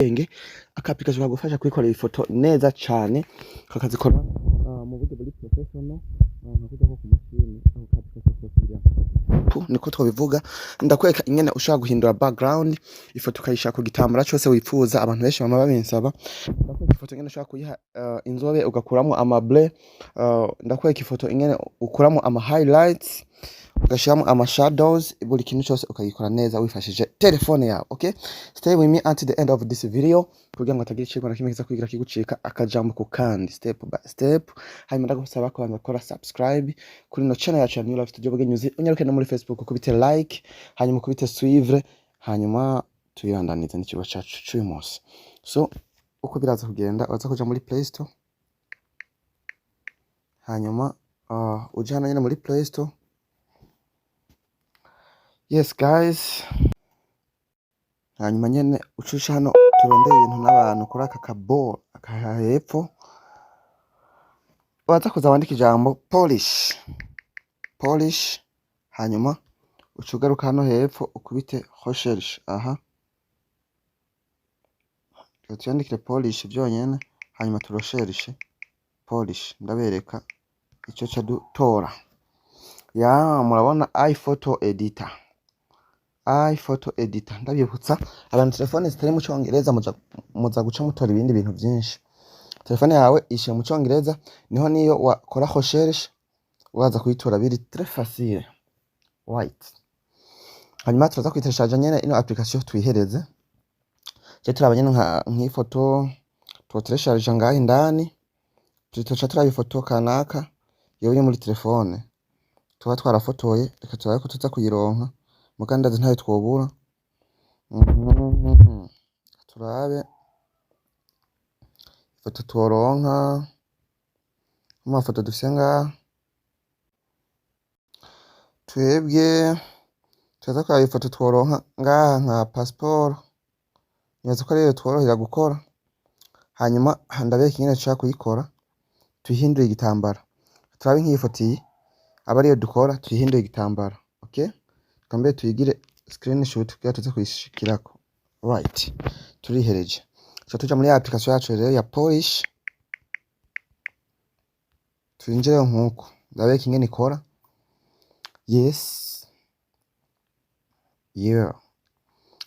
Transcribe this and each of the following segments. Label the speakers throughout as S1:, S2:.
S1: Ubwenge aka application kagufasha kwikorera ifoto neza cane, kakazikora mu buryo buri professional, nka kurya ko ku mashini. Ako ka application kosubira niko twobivuga. Ndakwereka ingene ushobora guhindura background, ifoto ukayishira ku gitambara cose wifuza. Abantu benshi bama babinsaba. Ndakwereka ifoto ingene ushobora kuyiha inzobe, ugakuramwo ama blur. Ndakwereka ifoto ingene ukuramwo ama highlights, ugashiramwo ama shadows, buri kintu cyose ukagikora neza wifashishije telefone yawe. Okay, stay with me until the end of this video kugira ngo hatagira icigwa na kimwe kiza kwigira kigucika, akajambo ku kandi, step by step. Hanyuma ndagusaba kubanza gukora subscribe kuri no channel yacu ya New Life Studio Bugenyuzi, unyaruke no muri Facebook ukubite like, hanyuma ukubite suivre, hanyuma tuyirandanize n'ikigo cacu c'uyu munsi. So uko biraza kugenda, uraza kuja muri Play Store, hanyuma uje hano nyene muri Play Store. Yes guys, hanyuma nyene ucusha hano turondeye ibintu n'abantu kuri aka kaboro aka hepfo, uraza kuza wandika ijambo polish, polish, hanyuma uca ugaruka hano hepfo ukubite recherche. Aha reka tuyandikire polish vyonyene, hanyuma turosherishe polish. Ndabereka ico ca dutora. Ya, murabona iPhoto Editor, iPhoto Editor. Ndabibutsa abantu telefone zitari mu Congereza, muza guca mutora ibindi bintu vyinshi. Telefone yawe ishiye mu Congereza, niho niyo wakora recherche waza kuyitora biri très facile, right? Hanyuma turaza kwiteshaja nyene ino application, twihereze je turaba nyene nka nk'ifoto twoteresharija ngaho indani. Tuca turaba ifoto kanaka yoba iri muri telefone tuba twarafotoye. Reka turabe ko tuza kuyironka, muga ndazi ntayo twobura. Turabe ifoto tworonka mu mafoto dufise ngaha. Twebwe turaza kuraba ifoto tworonka ngaha nka passport, nibaza ko ariyo tworohera gukora. Hanyuma ndabereka ingene dushobora kuyikora, tuyihindure igitambara. Turabe nk'iyi foto, iyi aba ariyo dukora, tuyihindure igitambara. Okay, reka mbere tuyigire screenshot kugira tuze kuyishikirako. Right, turihereje, tuca tuja muri ya application yacu rero ya polish, twinjireyo nkuko ndabereka ingene ikora. Yes, yeah,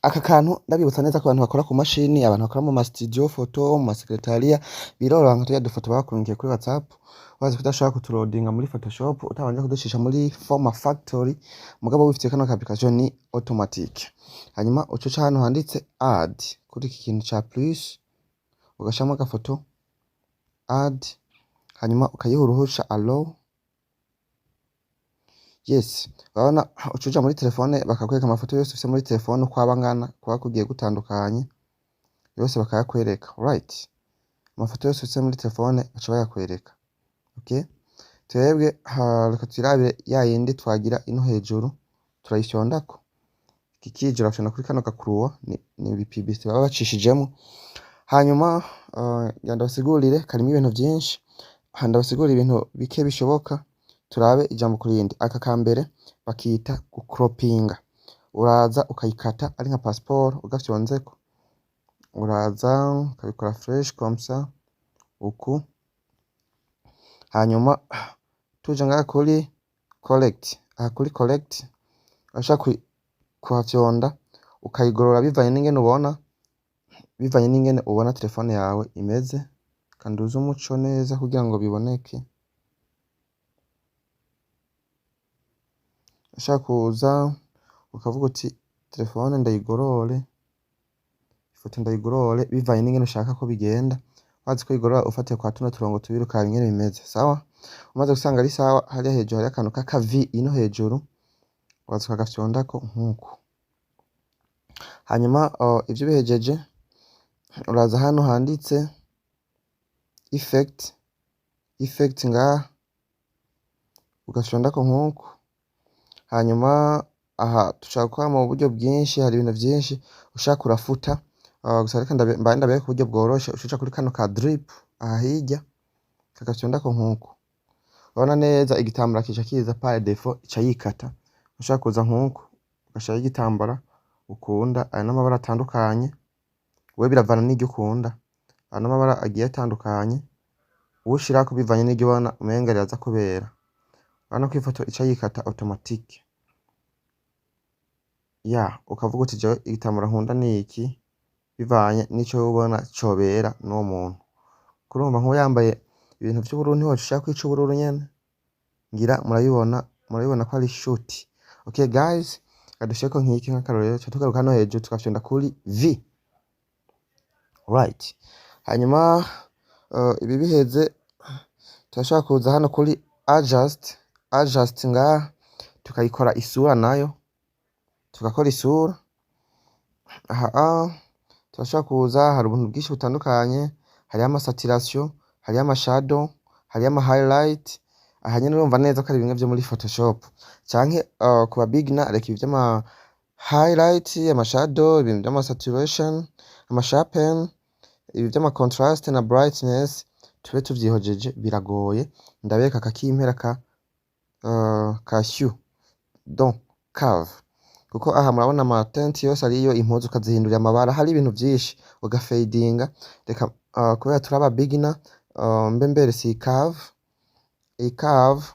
S1: aka kantu ndabibutsa neza ku bantu bakora ku mashini, abantu bakora mu ma studio photo, mu ma secretariat, biroroha. Nka turiya dufoto bakurungikiye kuri WhatsApp, wazi ko udashobora kuturodinga muri Photoshop utabanje kuducisha muri Forma Factory, mugabo wifitiye kano ka application ni automatique. Hanyuma uca uca hano handitse add, kuri iki kintu ca plus, ugashiramo agafoto, add, hanyuma ukayiha uruhusha, allow. Yes, urabona uca uja muri telefone, bakakwereka amafoto yose ufise muri telefone uko aba angana, kuba kugiye gutandukanye, yose bakayakwereka. Right, amafoto yose ufise muri telefone baca bayakwereka. Okay, twebwe reka twirabire ya yindi twagira ino hejuru, turayifyondako kikije, urafyonda kuri kano gakuruwa, ni ibipibisite baba bacishijemo. Hanyuma ngira ndabasigurire, karimwo ibintu vyinshi. Aha ndabasigurire ibintu bike bishoboka, turabe ijambo ku rindi. Aka kambere bakita gukropinga. Uraza ukayikata ari nka passport, ugafyonzeko uraza ukabikora fresh comme ça uku. Hanyuma tuje ngaha kuri correct, aha kuri correct urashaka kuhafyonda ukayigorora bivanye n'ingene ubona, bivanye n'ingene ubona telefone yawe imeze. Kanduze umuco neza kugira ngo biboneke. Ushaka kuza ukavuga uti telefone ndayigorore, ifoto ndayigorore bivanye n'ingene ushaka ko bigenda. Wazi ko igorora ufatiye kwa tuno turongo tubiri, ukaraba ingene bimeze. Sawa, umaze gusanga ari sawa, hariya hejuru hariyo akantu k'aka V ino hejuru, waza ukagafyondako nkuku. Hanyuma ivyo bihejeje, uraza hano handitse effect, effect ngaha, ugafyondako nkuku. Hanyuma aha dushobora gukora mu buryo bwinshi, hari ibintu vyinshi ushaka urafuta. Gusa reka mbanze ndabereke uburyo bworoshe. Uca kuri kano ka drip aha hirya, kagafyondako nkuku, urabona neza igitambara kica kiza par défaut, ica yikata. Ushaka kuza nkuku ugashiraho igitambara ukunda, aya n'amabara atandukanye. Wewe biravana n'iryo ukunda. Ano mabara agiye atandukanye uwushirako bivanye n'iryo ubona umenga riraza kubera. Urabona ko ifoto ica yikata automatique. Ya, ukavuga uti: "Jewe igitambara nkunda ni iki," bivanye n'ico wowe ubona cobera n'uwo muntu. Kurumva nk'uwo yambaye ibintu vy'ubururu, ntiwoca ushirako ic'ubururu nyene. Ngira murabibona, murabibona ko ari shoot. Okay guys, reka dushireko nk'iki nk'akarorero. Tuca tugaruka hano hejuru, tugafyonda kuri V. Right, hanyuma ibi biheze, turashobora kuza hano kuri adjust, adjust ngaha, tukayikora isura nayo, tugakora isura aha. Turashobora kuza, hari ubuntu bwinshi butandukanye: hariho ama saturation, hariho ama shadow, hariho ama highlight. Aha nyene urumva neza ko ari bimwe vyo muri Photoshop, canke ku ba beginner reka ibi vy'ama highlight, ama shadow, ibintu vy'ama saturation, ama sharpen, ibi vy'ama contrast na brightness tube tuvyihojeje, biragoye. Ndabereka akakimpera ka hue, donc curve, kuko aha murabona ama tint yose ariyo, impuzu ukazihindurira amabara, hari ibintu vyinshi ugafadinga. Reka kubera turi aba beginner, mbe mberetse iyi curve. Iyi curve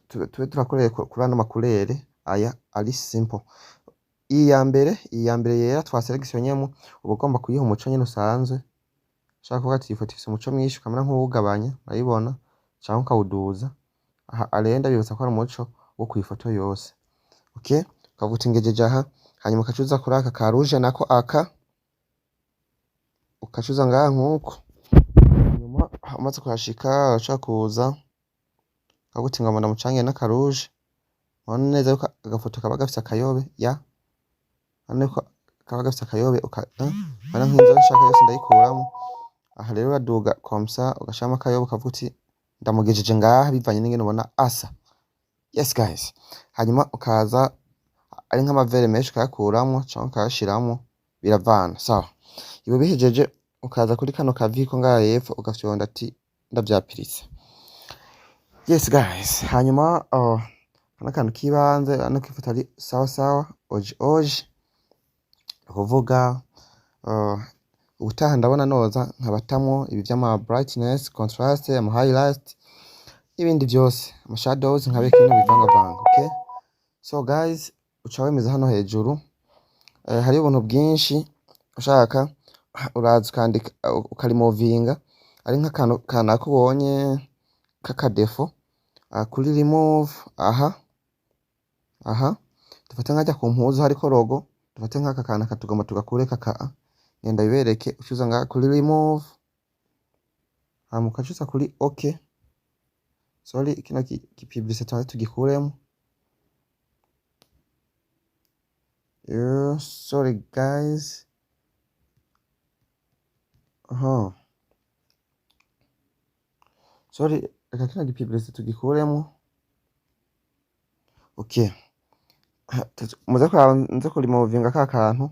S1: tube turakoreye kuri ano makurere aya ari simple. Iyi ya mbere, iyi ya mbere yera twaselectionyemo, uba ugomba kuyiha umuco nyene usanzwe. Ushaka kuvuga ati iyi foto ifise umuco mwinshi, ukamera nk'uwugabanya, urayibona, canke ukawuduza. Aha rero ndabibutsa ko ari umuco wo kw'ifoto yose. Okay, ukavuga uti ngejeje aha. Hanyuma ukaca uza kuri aka ka rouge nako, aka ukaca uza ngaha nk'uko. Hanyuma umaze kuhashika, urashobora kuza ukavuga uti ngomba ndamucange n'aka rouge. Urabona neza yuko agafoto kaba gafise akayobe. Ya, urabona yuko kaba gafise akayobe. Urabona nk'inzobe nshaka yose ndayikuramwo. Aha rero uraduga comme ça, ugashiramo akayobe, ukavuga uti ndamugejeje ngaha bivanye n'ingene ubona asa. Yes guys, hanyuma ukaza ari nk'amavere menshi ukayakuramwo canke ukayashiramwo, biravana. Sawa, ibi bihejeje, ukaza kuri kano kaviko ngaha hepfo, ugafyonda ati ndavyapiritse. Yes guys, hanyuma kano kantu k'ibanze, urabona ko ifoto ari sawa sawa, oje oje. Ukuvuga ubutaha ndabona noza nkabatamwo ibi vy'ama brightness, contrast, ama highlight n'ibindi vyose, ama shadows, nkabereka ingene bivangavanga. Okay, so guys, uca wemeza hano hejuru. Hariho ubuntu bwinshi. Ushaka uraza ukandika, ukarimovinga, ari nk'akantu kanaka ubonye k'akadefo kuri remove aha. Aha dufate nkajya ku mpuzu hariko logo, dufate nk'aka kantu katugomba tugakure kaka, ngenda bibereke. Ucuza ngaha kuri remove, hama ukaca uza kuri ok. Sorry, kino ki publicité tubanze tugikuremo. Yeah, sorry guys. Aha, sorry, reka kino gi publicité tugikuremo. Okay, muze kuraba, nze kurimovinga ka kantu,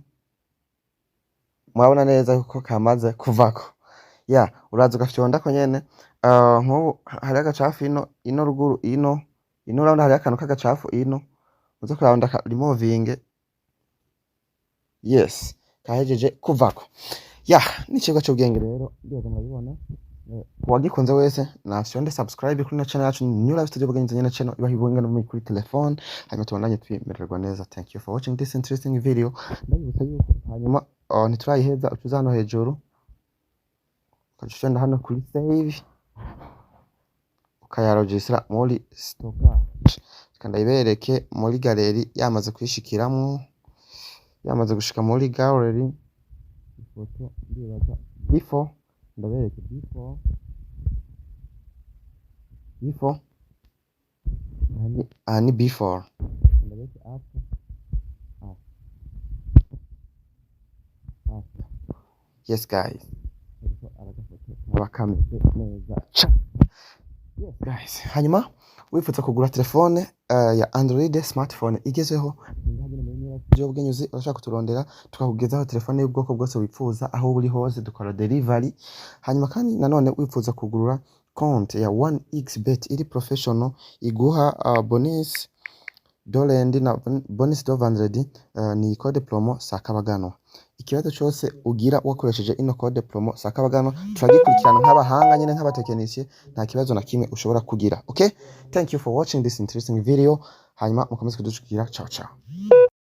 S1: murabona neza ko kamaze kuvako. Ya, uraza ugafyondako nyene. Nk'ubu hariho agacafu ino, ino ruguru, ino ino, urabona hariho akantu k'agacafu ino. Muze kuraba ndaka removinge. Yes, kahejeje kuvako. Ya, n'icigwa c'ubwenge rero, ndibaza murabibona. Uwagikunze wese nafyonde subscribe kuri ino channel yacu, New Life Studio Bugenzi nyene, channel ibaha ibunga no kuri telefone. Hanyuma tubandanye twimererwa neza. Thank you for watching this interesting video. Ndabibutsa yuko hanyuma ntiturayiheza, ucuza hano hejuru, ukaca ufyonda hano kuri save, ukayaregistra muri stockage. Reka ndayibereke muri galerie yamaze kwishikiramwo, yamaze gushika muri gallery ifoto. Ndibaza before, ndabereke before, before. Aha ni before, ndabereke after, after, after. Yes guys, ariko aragafoto kaba kameze neza cane. Yes guys, hanyuma wifuza kugura telefone ya Android, smartphone igezweho, Bwenyuzi, urashaka kuturondera tukakugezaho telefone y'ubwoko bwose wifuza aho uri hose, dukora delivery. Hanyuma kandi nanone wifuza kugurura konti ya 1xBet iri professional, iguha bonus dolendi na bonus do vendredi, ni code promo sakabaganwa. Ikibazo cose ugira wakoresheje ino code promo Sakabagano, turagikurikirana nk'abahanga nyene, nk'abatekinisiye. Nta kibazo na kimwe ushobora kugira. Okay, thank you for watching this interesting video. Hanyuma mukomeze kudushigikira. Ciao ciao.